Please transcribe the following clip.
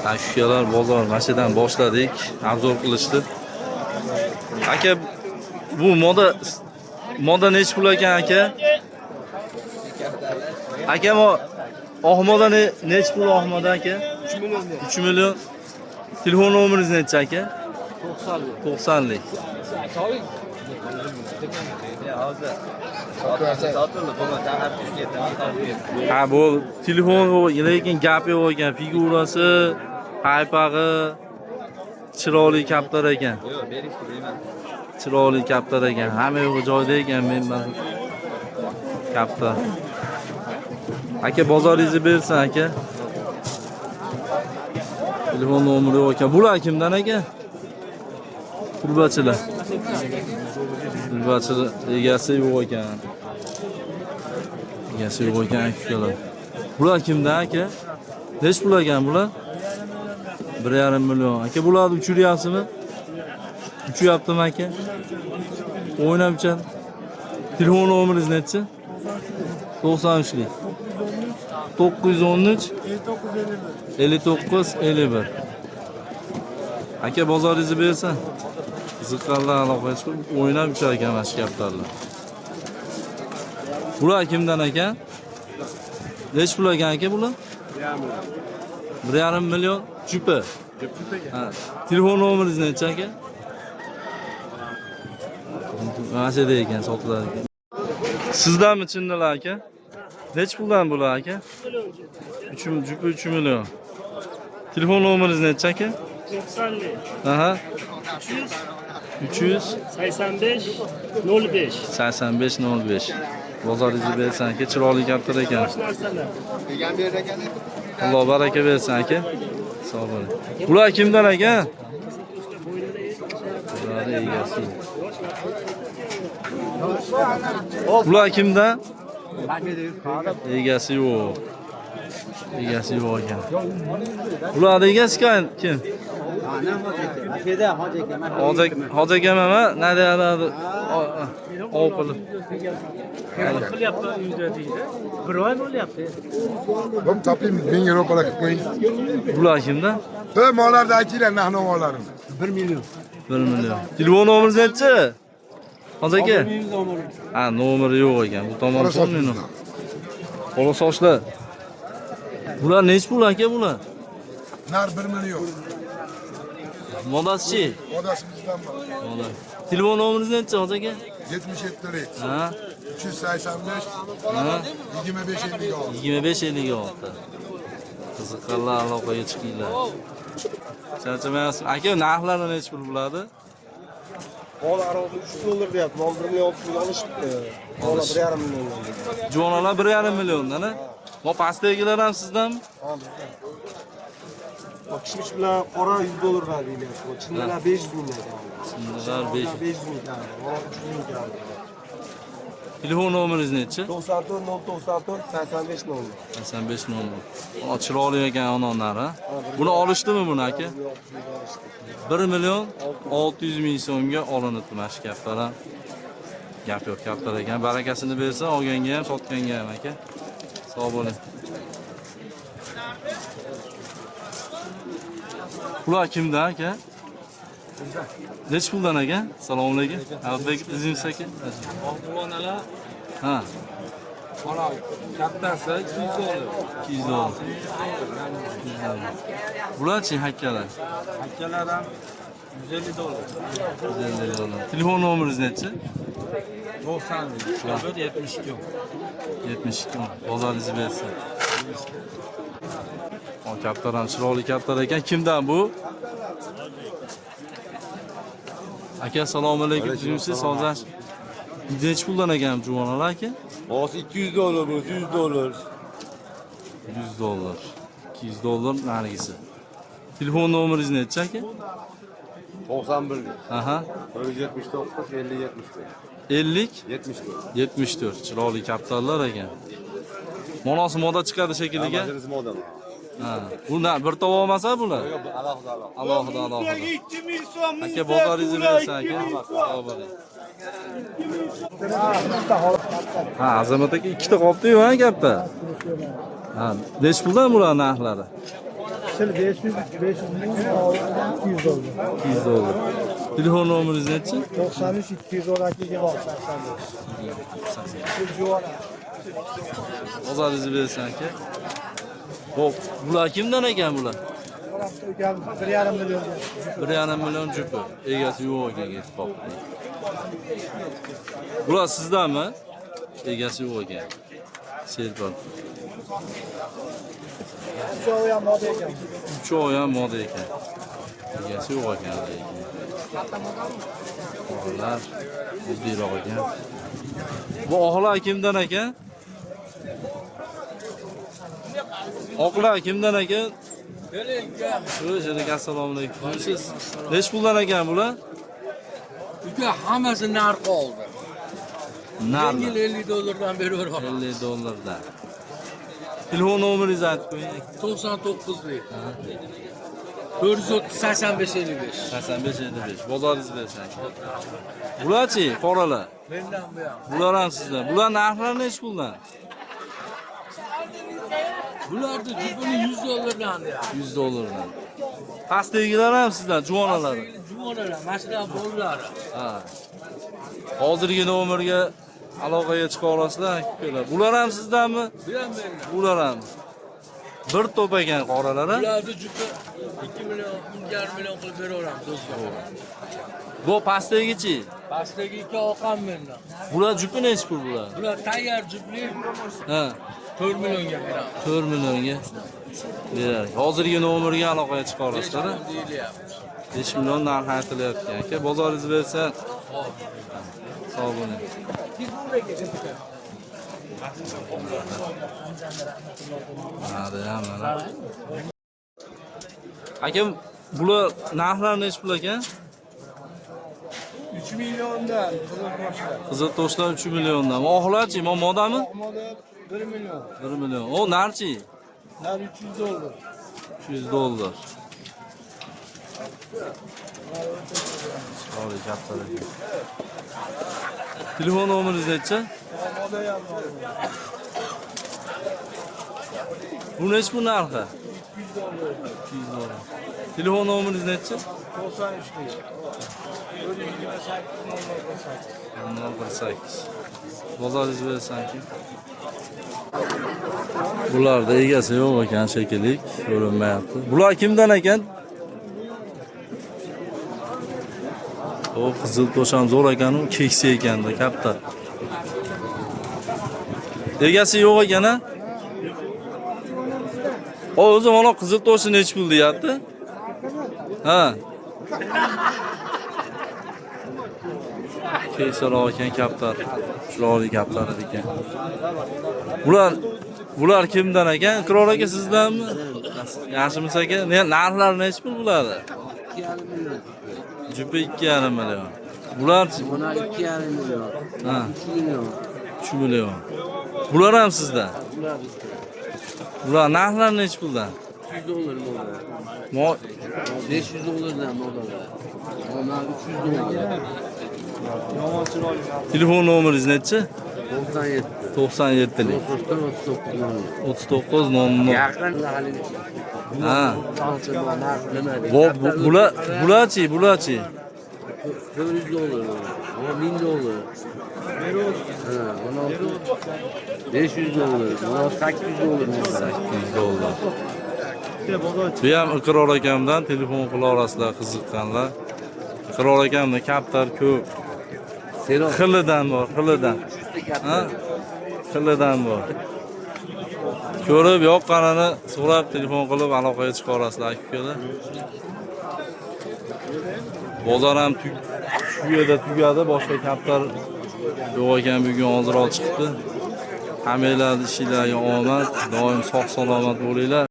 Aka-ukalar, bozor mana shu yerdan boshladik, обзор qilishdi. Aka, bu moda nechi pul ekan, aka? Aka, mo oq moda nechi pul oq moda, aka? 3 million. 3 million. Telefon nomeringiz nechi, aka? 90lik. Ha, bu telefon yo'q, lekin gap yo'q ekan. Figurasi, paypag'i chiroyli kaptar ekan. Yo'q, berishdi, deyman. Chiroyli kaptar ekan. Hamma yo'g'i joyida ekan, men kaptar. Aka, bozoringizni bersin, aka. Telefon nomeri yo'q ekan. Bular kimdan, aka? Kulbachilar. Kulbachilar egasi yo'q ekan. Egasi yo'q ekan, ukalar. Bular kimdan, aka? Nechi pul ekan bular? 1,5 million. Aka, bularni uchiryapsizmi? Uchyaptimi, aka? O'ynab uchadi. Telefon nomeringiz nechi? 93lik. 913 59 51. Aka, bozoringizni bersin. Qiziqqanlar aloqaga chiqib, o'ynab uchar ekan mana shu kaptarlar. Bular kimdan ekan? Nechi pul ekan, aka, bular? 1,5 million jupi. Ha. Telefon nomeringiz nechi, aka? Mana shu yerda ekan, sotiladi ekan. Sizdanmi chinnilar, aka? Nechi puldan bular, aka? 3 jupi 3 million. Telefon nomeringiz nechi, aka? 90 Aha. 300 300 85 05. 85 05. Bozoringizni bersin, aka, chiroyli kaptar ekan. Yosh narsalar. Alloh baraka bersin, aka. Sog' bo'ling. Bular kimdan, aka? Bularni egasi. Bular kimdan? Egasi yo'q. Egasi yo'q ekan. Bularni egasi kim? Hoji, Hoji akam nima? Nadiyalari ov qilib. Qilyapti uyda deydi. Bir oy bo'lyapti. Buni topaymi? 1000 yevro para qilib qo'ying. Bular kimdan? Bir mollarni aytinglar, narx navolarni. 1 million. 1 million. Telefon nomeringiz nechi? Hoji aka? Ha, nomeri yo'q ekan. Bu tomon Qora sonmi? sochli. Qora sochlar. Bular nechi pul, aka, bular? Nar 1 million. Modasichi? Modasi bizdan bor. Moda. Telefon nomeringiz nechi, Hoji aka? 77 lik. Ha? 385 Ha? 25 56. 25 56. Qiziqqanlar aloqaga chiqinglar. Charchamayapsiz. Aka, narxlari nechi pul bo'ladi? Mol arobi 3 dollar deyapti. Mol 1 million 6 ming olishibdi. Mol 1,5 milliondan dedi. Juvonalar 1,5 milliondan, a? Mo pastdagilar ham sizdanmi? Ha, bizdan. Bak, kishmish bilan qora 100 dollardan deyilyapti. Chinnilar 500 mingdan ekan. Chinnilar 500. 500 ming ekan. Mol 300 ming ekan. Telefon nomeringiz nechi? 94 094 85 00. 85 nomer. O, chiroyli ekan ononlar, ha? Buni olishdimi buni, aka? 1 million 600 ming so'mga olinibdi mana shu kaptar ham. Gap yo'q, kaptar ekan. Barakasini bersin, olganga ham, sotganga ham, aka. Sog' bo'ling. Bular kimdan, aka? Nechi puldan, aka? Assalomu alaykum. Albatta, izingizsiz, aka. Oqbuvonalar Ha, qora kattasi 200 dollar. 200 dollar. 200 dollar. Bularchi, hakkalar? Hakkalar ham 150 dollar. 150 dollar. Telefon nomeringiz nechi? 90 1 72. 72. Bozoringizni bersin. O, kaptar ham chiroyli kaptar ekan. Kimdan bu? Aka, assalomu alaykum. Tuzukmisiz? Sog'lar. Nechi puldan ekan juvonalar, aka? Hozir 200 dollar bu, 100 dollar. 100 dollar. 200 dollar narigisi. Telefon nomeringiz nechi, aka? 91 Aha. 179 50 74. 50 74. 74. Chiroyli kaptarlar ekan. Monosi moda chiqadi shekilli. Majlis moda. Ha. Bu na bir tovoq emas bular? Yo'q, bu alohida alohida. Alohida alohida. Aka, bozoringizni bersin, aka. Sog' bo'ling. Ha, Azamat aka, ikkita qolibdi-yu, ha, gapda. Ha, nechi puldan bular narxlari? Sil 500, 500 ming, 200 dollar. 200 dollar. Telefon nomeringiz nechi? 93 212 26 85. Juvona. Bozoringizni bersin aka. Xo'p, bular kimdan ekan bular? 1,5 million. 1,5 million jupi. Egasi yo'q ekan, ketib qolibdi. Bular sizdanmi? Egasi yo'q ekan. Serpon. Uchovi ham moda ekan. Uchovi ham moda ekan. Egasi yo'q ekan lekin. Oxirlar oddiyroq ekan. Bu oxlar kimdan ekan? Oqlar kimdan ekan? Xo'sh, aka, assalomu alaykum. Siz nechi puldan ekan bular? Uka hammasi narx oldi. Narxi Yengil 50 dollardan beraveradi. 50 dollardan. Telefon nomeringizni aytib qo'ying. 99lik. 430 85 55. 85 55. Bozoringiz bersin. Bularchi, qoralar. Mendan bu ham. Bular ham sizdan. Bular narxlari nechi puldan? Bularni jupini 100 dollardan deyapti. 100 dollardan. Pastdagilar ham sizdan, juvonalari. Juvonalar, mana shular bolalari. Ha. Hozirgi nomerga aloqaga chiqa olasizlar, ukalar. Bular ham sizdanmi? Bu ham mendan. Bular ham. Bir to'p ekan qoralar. A? Bularni jupi 2 million, 2,5 million qilib beraveramiz do'stlar. Bu pastdagichi. Pastdagi ikki oqam mendan. Bular jupi nechi pul bular? Bular tayyor jupli Ha, 4 millionga beramiz. 4 millionga berar. Hozirgi nomerga aloqaga chiqa olasizlar. a? Deyilyapti. 5 million narx aytilyapti aka. Bozoringiz bersa, sog' bo'ling. Hadi ya mana. Aka, bular narxlari nechi pul ekan? 3 milliondan qizil toshlar. Qizil toshlar 3 milliondan. Oxlarchi, modami? Moda 1 million. 1 million. O narchi? Nar 300 dollar. 300 dollar. Chiroyli katta ekan. Telefon nomeringiz nechi? Moda ham bor. Bu nechi bu narxi? 200 dollar. 200 dollar. Telefon nomeringiz nechi? 93 428 048. Bozoringiz bersin aka. Bularda egasi yo'q ekan shekilli, ko'rinmayapti. Bular kimdan ekan? O qizil to'shan zo'r ekan, u keksa ekanda, katta. Egasi yo'q ekan a? O o'zi mana qizil to'shi nechi pul deyapti? Ha. Keksaroq ekan kaptar. Chiroyli kaptar ekan. Bular kimdan ekan? Iqror aka sizdanmi? Yaxshimisiz aka? Narxlari nechi pul bularni? Jupi 2,5 million. Bular Buna 2,5 million, ha, 3 million. 3 million. Bular ham sizdan. Bular bizda. Bular narxlari nechi puldan? 300 dollar moda. Mo 500 dollardan modalar. Ona 300 dollar. telefon nomeringiz nechi? 97. 97 lik. 44 39 39 00. Yaqin hali. Ha. Narx nima deydi? Bu bular bularchi, bularchi. 400 dollar. Ona 1000 dollar. Ha, ona 500 dollar. Ona 800 dollar. 800 dollar. Bu ham Iqror akamdan telefon qila olasizlar qiziqqanlar. Iqror akamda kaptar ko'p. Serob. Xilidan bor, xilidan. Ha? Xilidan bor. Ko'rib yoqqanini so'rab telefon qilib aloqaga chiqa olasizlar aka ukalar. Bozor ham shu yerda tugadi, boshqa kaptar yo'q ekan bugun ozroq chiqibdi. Hammanglarni ishinglarga omad, doim sog' salomat bo'linglar.